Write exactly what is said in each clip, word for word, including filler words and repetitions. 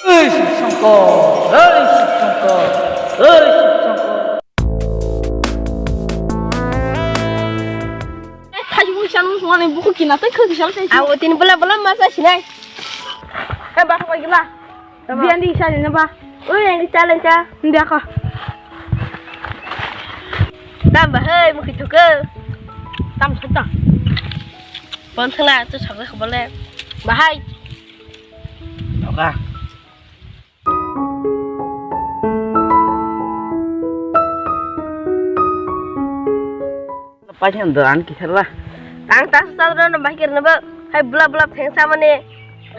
Ei Shiv Shankar, ei Shiv Shankar, ei Shiv Shankar. Thai mui san mui sungani buku kina tei khaki sal tei. Ang o tin bela bela masa sinai. Eh, ba koi gila. Biyan di sa ni ba. Oi, yang di challenge cha. Ndia ko. Tam ba hei, mui kitu ke. Tam sata. Bon thela tu sabai khabale. Bahai. Oka. Paisano doran kisarla. Ang tasu chadra no bahikir no ba. Hai bla bla thengsa mane.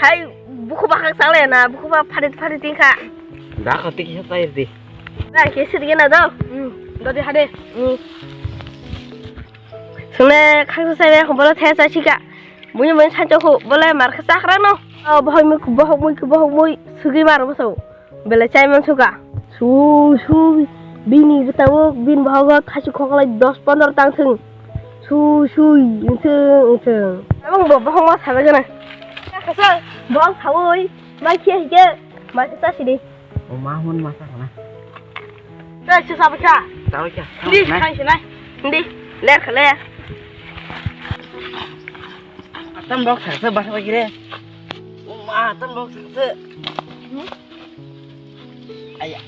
Hai bukhu bakha sale na, bukhu ba pharit pharit tingkha. Da khati kisa tayir di. Da ke sir gena do. Hmm, dodi hade. Hmm. Sune khangsa sai ya khobolo thengsa sika. Mui mui sancho khu bole mar kha chakra no. O bohok mui bohok mui bohok mui sugi mar boso. Belai chai man suka. Su su bini bitawo bin bohogo thasu khoklai dos pondro tang thung. Su sui thung thung. Abang bo bohok ma sabe gana. Khasa bohok sawi mai khe hige mai kha sidi. O ma hon ma sa kana. Te se sabe kha. Tawi kha. Ndi khai sinai. Ndi ler khale. Atam bok sakse basa bagi re. Uma atam bok sakse. Aya.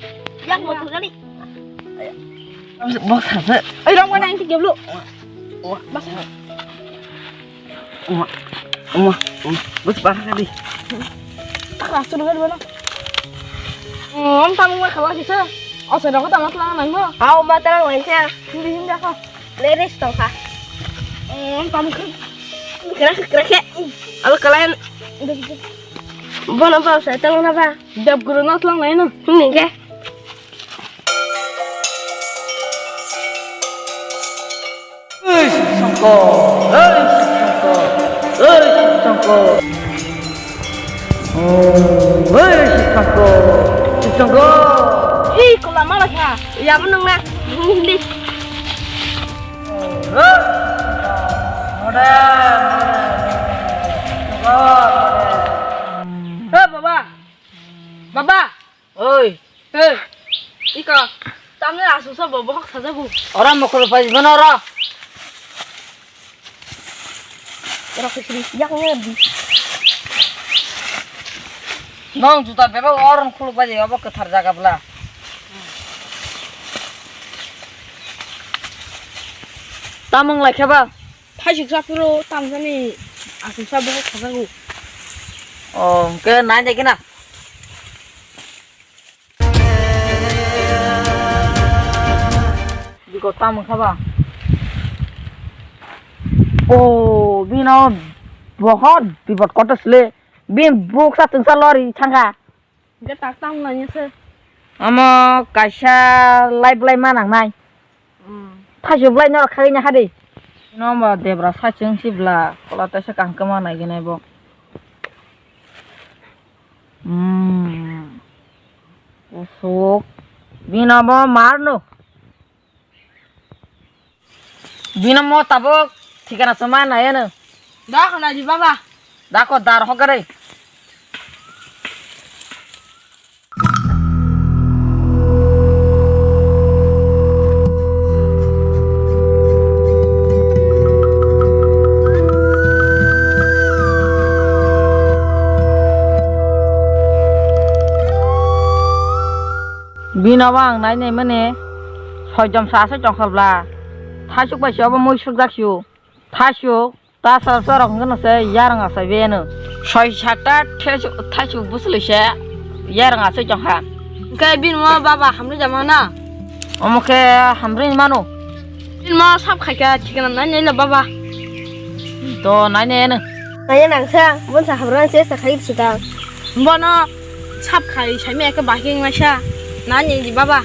Yang mau kali. Aya. Atam bok sakse. Ai rong mana yang tiga puluh. Uma. Basa. Uma. Uma. Uma. Bus basa kali. Tak asur kan mana? Om tamu mai khawa sisa. Oh, sedang ko tamat lang nang mo. Au ma talang lang sa. Hindi hindi ako. Leres tongkha. Em, pamukhe. Krak, krak, krak. Alo, kalian. Bono ba, saya tolong apa? Dap guru no tolong lain no. Ini ke. Hei, Sangko. Hei, Sangko. Hei, Sangko. Oh, hei, Sangko. Sangko. Hi, kola malah kha. Ya, menung na. Hindi. Hei, baba. Baba. Oi. Hei. Iko. Tamne aswk sa bo bohok sajago. Ora mokol pai mano ora. Ora kusri yak nge di. Nong juta bebak oron khuluk bai obo kwthar jaga bwla. Tamung lai khe ba? Thaisuk sa phuru tamjani aswk sa bohok sajago. O, hwnkhe nai nai khe na. Biko tamo kha ba? O, bino bohot bipot kotor sile. Bin buksa tungsa lori thangkha. Hwnkhe tak tamo nai se. Omo kaisa lai bwlai ma nangnai. Hmm. Thaisuk bwlai norok khagwi na hadi. Bino ba debra saichung si bwla. Kola taisa kaham khe ma nai gwnai bo. Hmm. Usuk. Bino bo marno. Bino mo tabuk thikana sama nayano. Da khana di baba. Da ko dar hokare. Bino bo ang nai nai mani soitom sa asai tongkha bla. Thaisuk bai se obo mui sukjak sio. Thaisuk. Ta sal sorok hwnkhe no se yarwng asai beno. Soi satta thaisu-, thaisuk bwswlwi se yarwng asai tongkha. Hwnkhe bini mo baba hamri jama na? Omo khe hamri mano. Bini mo sap khaikha thikana nai nai le baba. To nai nai no. Nai nang sa, bon sa hamri se sa khai bwswkang. Bono sap khai saimaya khe bahai wngnaisa. Nai nai di baba.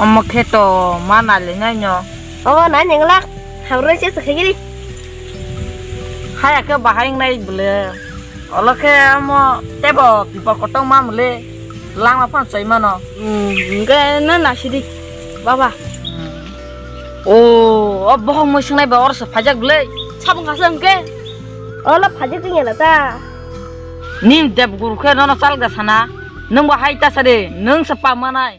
Omo khe to ma nai le nai no. Omo nai nai glak. Hamroi se se khaigiri. Haya khe bahai wngnai bwle. Olo khe omo tebo bipor kotor ma mole. Lama phan choi mano. Hmm, hwnkhe na nasidi. Baba. O, o bohok mui swngnai ba oro se phaijak bwle. Sabung khasa hwnkhe. Olo phaijak tongya na ta. Ning debguru khe nono chalok da sana. Nwng bo hai ta sa de, nwng se pa manai.